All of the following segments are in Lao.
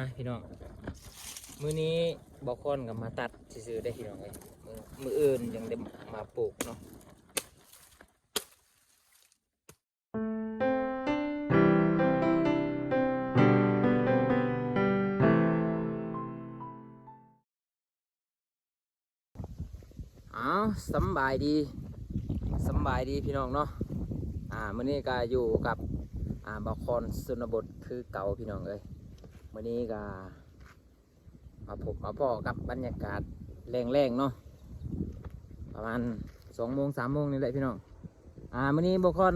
ອ່ະ ພີ່ນ້ອງ ມື້ນີ້ບ່າວຄອນກໍມາຕັດຊື່ໆເດ້ພີ່ນ້ອງເອີຍ ມື້ ມື້ອື່ນຍັງໄດ້ມາປູກເນາະ. ອ້າວ ສຳບາຍດີ ສຳບາຍດີພີ່ນ້ອງເນາະ. ອ່າ ມື້ນີ້ກໍຢູ່ກັບ ອ່າ ບ່າວຄອນຊົນນະບົດຄືເກົ່າພີ່ນ້ອງເອີຍ. ມື້ນີ້ກໍມາພົບມາພໍ້ກັບບັນຍາກາດແລງໆເນາະ ປະມານສອງໂມງ ສາມໂມງນີ້ແຫຼະພີ່ນ້ອງ. ອ່າ ມື້ນີ້ບ່າວຄອນ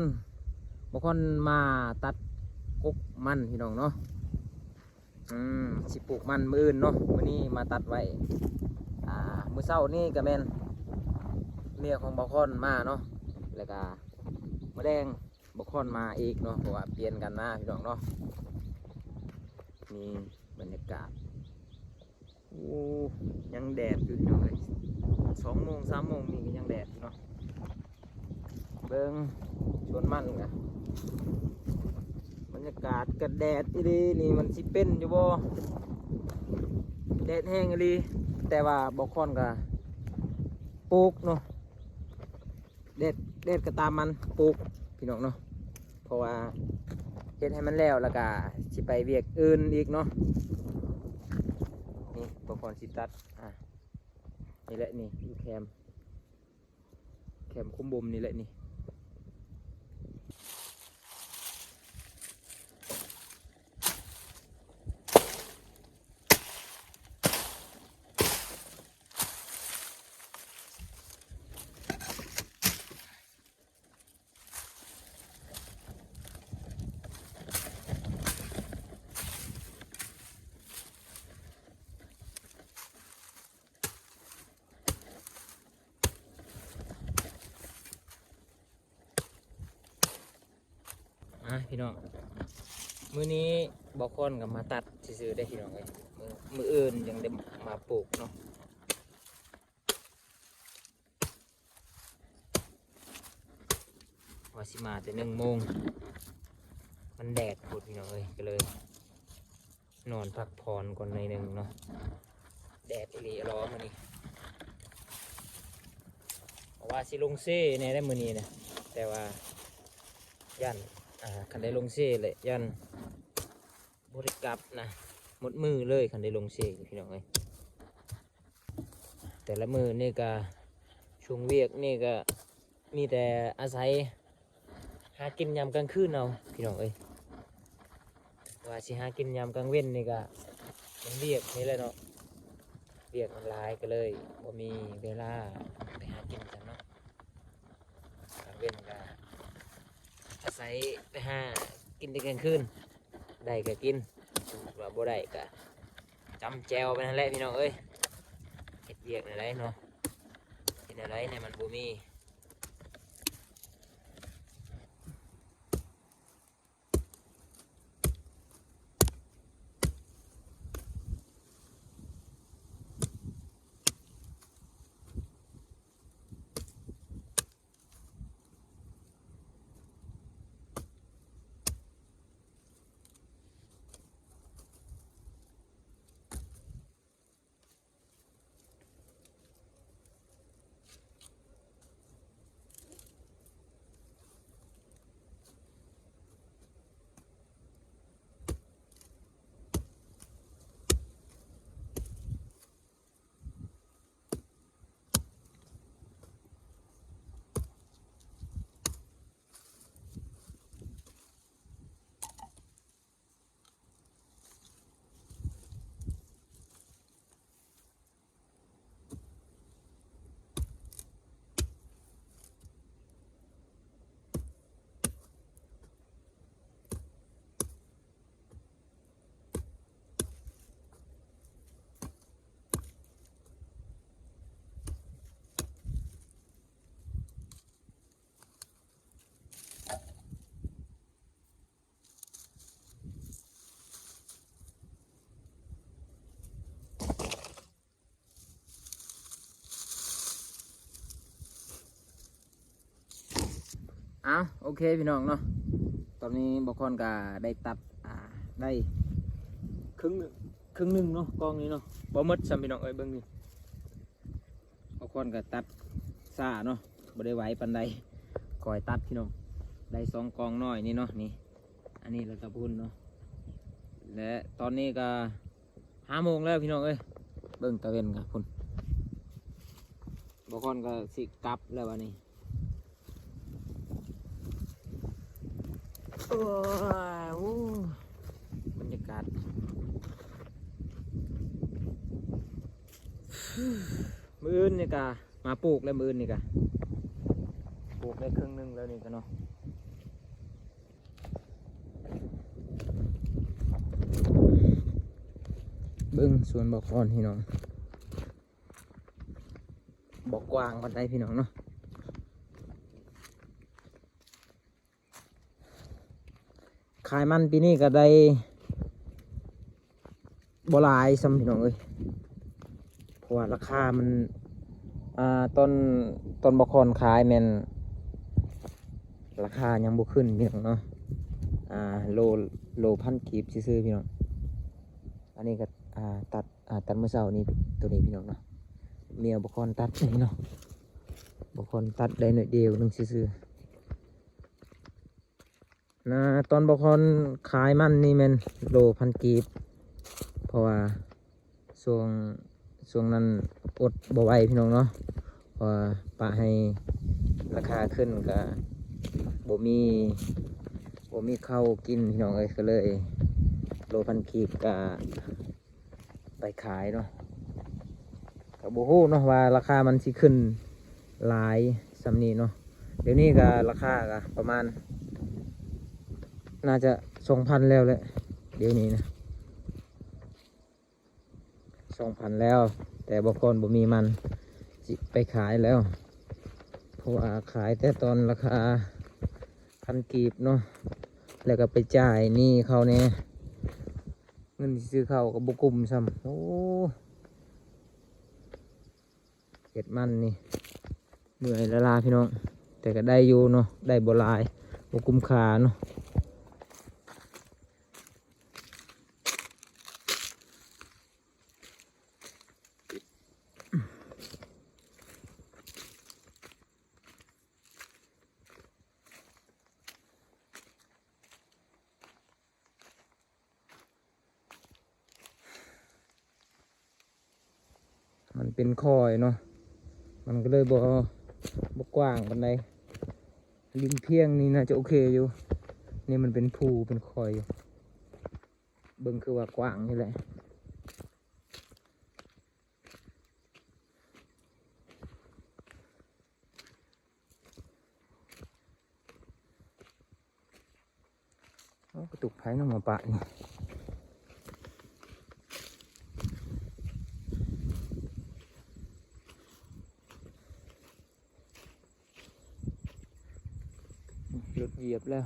ບ່າວຄອນມາຕັດກົກມັນພີ່ນ້ອງເນາະ. ອືມ ຊິປູກມັນມື້ອື່ນເນາະ ມື້ນີ້ມາຕັດໄວ້. ອ່າ ມື້ເຊົ້ານີ້ກໍແມ່ນເມຍຂອງບ່າວຄອນມາເນາະ ແລ້ວກໍມື້ແລງບ່າວຄອນມາອີກເນາະ ເພາະວ່າປ່ຽນກັນມາພີ່ນ້ອງເນາະ. ນີ້ບັນຍາກາດ ໂອ້ ຍັງແດດຢູ່ພີ່ນ້ອງເອີຍ ສອງໂມງ ສາມໂມງນີ້ກໍຍັງແດດຢູ່ເນາະ. ເບິ່ງສວນມັນກະ ບັນຍາກາດກະແດດອີ່ຫຼີນີ້ ມັນຊິເປັນຢູ່ບໍ່ ແດດແຮງອີ່ຫຼີ. ແຕ່ວ່າບ່າວຄອນກະປູກເນາະ ແດດ ແດດກະຕາມມັນ ປູກພີ່ນ້ອງເນາະ ເພາະວ່າເຮັດໃຫ້ມັນແລ້ວ ແລ້ວກະຊິໄປວຽກອື່ນອີກເນາະ. ນີ້ບ່າວຄອນຊິຕັດ ອ່າ ນີ້ແຫຼະ ນີ້ຢູ່ແຄມ ແຄມຄຸມບົ່ມນີ້ແຫຼະນີ້. ອ່ະ ພີ່ນ້ອງ ມື້ນີ້ບ່າວຄອນກໍມາຕັດຊື່ໆເດ້ພີ່ນ້ອງເອີຍ ມື້ ມື້ອື່ນຍັງໄດ້ມາປູກເນາະ. ວ່າຊິມາແຕ່ໜຶ່ງໂມງ ມັນແດດໂພດພີ່ນ້ອງເອີຍ ກໍເລີຍ ນອນພັກຜ່ອນກ່ອນໜ້ອຍໜຶ່ງເນາະ. ແດດອີ່ຫຼີຫຼໍມື້ນີ້ ເພາະວ່າຊິລົງເຊແດ່ໄດ໋ມື້ນີ້ນະ ແຕ່ວ່າຢ້ານ ອ່າ ຄັນໄດ້ລົງເຊແຫຼະ ຢ້ານບໍ່ໄດ້ກັບນະ ໝົດມື້ເລີຍ ຄັນໄດ້ລົງເຊ ພີ່ນ້ອງເອີຍ. ແຕ່ລະມື້ນີ້ກະ ຊ່ວງວຽກນີ້ກະມີແຕ່ອາໄສຫາກິນຍາມກາງຄືນເອົາ ພີ່ນ້ອງເອີຍ. ວ່າຊິຫາກິນຍາມກາງເວັນນີ້ກະ ມັນວຽກນີ້ແຫຼະເນາະ ວຽກມັນຫຼາຍກໍເລີຍບໍ່ມີເວລາໄປຫາກິນຊັ້ນເນາະ. ກາງເວັນກະອາໄສໄປຫາກິນແຕ່ກາງຄືນ ໄດ້ກະກິນ ສົມມຸດວ່າບໍ່ໄດ້ກະ ຈ້ຳແຈ່ວໄປຫັ້ນແຫຼະພີ່ນ້ອງເອີຍ. ເຮັດວຽກແນວໃດເນາະ ເຮັດແນວໃດໃຫ້ມັນບໍ່ມີ. ອ້າວ ໂອເຄພີ່ນ້ອງເນາະ ຕອນນີ້ບ່າວຄອນກະໄດ້ຕັດ ອ່າ ໄດ້ເຄິ່ງໜຶ່ງ ເຄິ່ງໜຶ່ງເນາະ ກອງນີ້ເນາະ ບໍ່ໝົດຊ້ຳພີ່ນ້ອງເອີຍ. ເບິ່ງນີ້ ບາງຄົນກໍຕັດຊ້າເນາະ ບໍ່ໄດ້ໄວປານໃດ ຄ່ອຍຕັດພີ່ນ້ອງ. ໄດ້ສອງກອງນ້ອຍນີ້ເນາະ ນີ້ ອັນນີ້ລະຕະພຸນເນາະ ແລະຕອນນີ້ກໍຫ້າໂມງແລ້ວພີ່ນ້ອງເອີຍ. ເບິ່ງຕາເວັນກໍພຸ້ນ ບາງຄົນກໍຊິກັບແລ້ວບັດນີ້. ໂອ້ຍ ໂອ້ ບັນຍາກາດ ມື້ອື່ນນີ້ກະມາປູກແລ້ວ ມື້ອື່ນນີ້ກະປູກໄດ້ເຄິ່ງໜຶ່ງແລ້ວນີ້ກະເນາະ. ເບິ່ງສວນບາຄອນພີ່ນ້ອງ ບໍ່ກວ້າງປານໃດພີ່ນ້ອງເນາະ. ຂາຍມັນປີນີ້ກໍໄດ້ບໍ່ຫຼາຍຊ້ຳພີ່ນ້ອງເອີຍ ເພາະວ່າລາຄາມັນ ອ່າ ຕອນ ຕອນບໍ່ຄອນຂາຍແມ່ນລາຄາຍັງບໍ່ຂຶ້ນພີ່ນ້ອງເນາະ. ອ່າ ໂລ ໂລພັນກີບຊື່ໆ ພີ່ນ້ອງ. ອັນນີ້ກໍ ອ່າ ຕັດ ອ່າ ຕັດມື້ເຊົ້ານີ້ ໂຕນີ້ພີ່ນ້ອງເນາະ ເມຍບໍ່ຄອນຕັດນີ້ເນາະ ບໍ່ຄອນຕັດໄດ້ໜ້ອຍດຽວໜຶ່ງຊື່ໆ. ນະ ຕອນບໍ່ຄອນຂາຍມັນນີ້ແມ່ນໂລພັນກີບ ເພາະວ່າຊ່ວງ ຊ່ວງນັ້ນອົດບໍ່ໄຫວພີ່ນ້ອງເນາະ ເພາະວ່າປະໃຫ້ລາຄາຂຶ້ນກະບໍ່ມີ ບໍ່ມີເຂົ້າກິນພີ່ນ້ອງເອີຍ ກໍເລີຍໂລພັນກີບກະ ໄປຂາຍເນາະ ກໍບໍ່ຮູ້ເນາະວ່າລາຄາມັນຊິຂຶ້ນຫຼາຍສ່ຳນີ້ເນາະ. ດຽວນີ້ກໍລາຄາກໍປະມານ ໜ້າຈະສອງພັນແລ້ວແຫຼະ ດຽວນີ້ນະ ສອງພັນແລ້ວ ແຕ່ບໍ່ຄອນບໍ່ມີມັນຊິໄປຂາຍແລ້ວ ເພາະວ່າຂາຍແຕ່ຕອນລາຄາພັນກີບເນາະ ແລ້ວກໍໄປຈ່າຍໜີ້ເຂົາແດ່. ເງິນຊິຊື້ເຂົ້າກໍບໍ່ກຸ້ມຊ້ຳ. ໂອ້ ເຮັດມັນນີ້ເມື່ອຍລ້າໆ ພີ່ນ້ອງ ແຕ່ກໍໄດ້ຢູ່ເນາະ ໄດ້ບໍ່ຫຼາຍ ບໍ່ກຸ້ມຄ່າເນາະ. ມັນເປັນຄອຍເນາະ ມັນກໍເລີຍບໍ່ ບໍ່ກວ້າງປານໃດ. ລິມພຽງນີ້ໜ້າຈະໂອເຄຢູ່ ນີ້ມັນເປັນພູເປັນຄອຍຢູ່ ເບິ່ງຄືວ່າກວ້າງຢູ່ແຫຼະ. ໂອ້ ກະຕຸກໃຜເນາະມາປະນີ້ ລົດຢຽບແລ້ວ.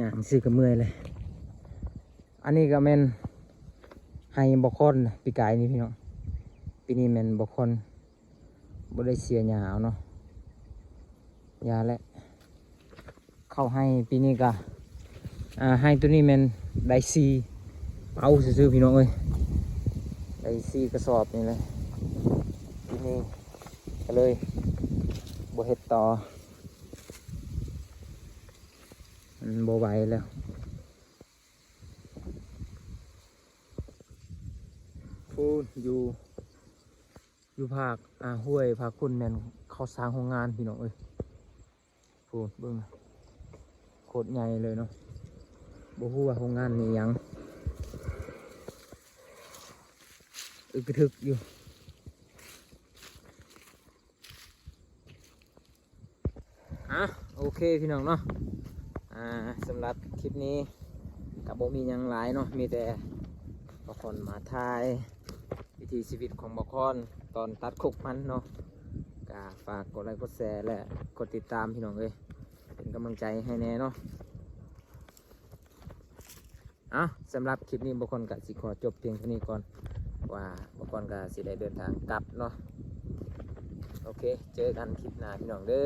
ຍ່າງຊື່ກະເມື່ອຍເລີຍ. ອັນນີ້ກະແມ່ນໄຮ່ບໍ່ຄອນ ປີກາຍນີ້ພີ່ນ້ອງ ປີນີ້ແມ່ນບໍ່ຄອນ ບໍ່ໄດ້ເສຍຫຍ້າເອົາເນາະ ຢ່າແຫຼະ. ເຂົ້າໄຮ່ປີນີ້ກະ ອ່າ ໄຮ່ໂຕນີ້ແມ່ນໄດ້ສີ່ເປົາຊື່ໆ ພີ່ນ້ອງເອີຍ ໄດ້ສີ່ກະສອບນີ້ແຫຼະ. ປີນີ້ກະເລີຍບໍ່ເຮັດຕໍ່ ມັນບໍ່ໄຫວແລ້ວ. ພຸ້ນ ຢູ່ ຢູ່ພາກ ອ່າ ຫ້ວຍພາກພຸ້ນແມ່ນເຂົາສ້າງໂຮງງານ ພີ່ນ້ອງເອີຍ. ພຸ້ນ ເບິ່ງ ໂຄດໃຫຍ່ເລີຍເນາະ ບໍ່ຮູ້ວ່າໂຮງງານນີ້ຫຍັງ ອຶກກະທຶກຢູ່. ອ່ະ ໂອເຄ ພີ່ນ້ອງເນາະ ອ່າ ສຳລັບຄລິບນີ້ກະບໍ່ມີຫຍັງຫຼາຍເນາະ ມີແຕ່ບາຄອນມາຖ່າຍວິຖີຊີວິດຂອງບາຄອນຕອນຕັດຄົກມັນເນາະ. ກະຝາກກົດໄລກົດແຊ ແລະ ກົດຕິດຕາມ ພີ່ນ້ອງເອີຍ ເປັນກຳລັງໃຈໃຫ້ແດ່ເນາະ. ເອົ້າ ສຳລັບຄລິບນີ້ ບາຄອນກະຊິຂໍຈົບພຽງເທົ່ານີ້ກ່ອນ. ວ່າບ່າວກອນກໍຊິໄດ້ເດີນທາງກັບເນາະ. ໂອເຄ ເຈີກັນຄລິບໜ້າພີ່ນ້ອງເດີ.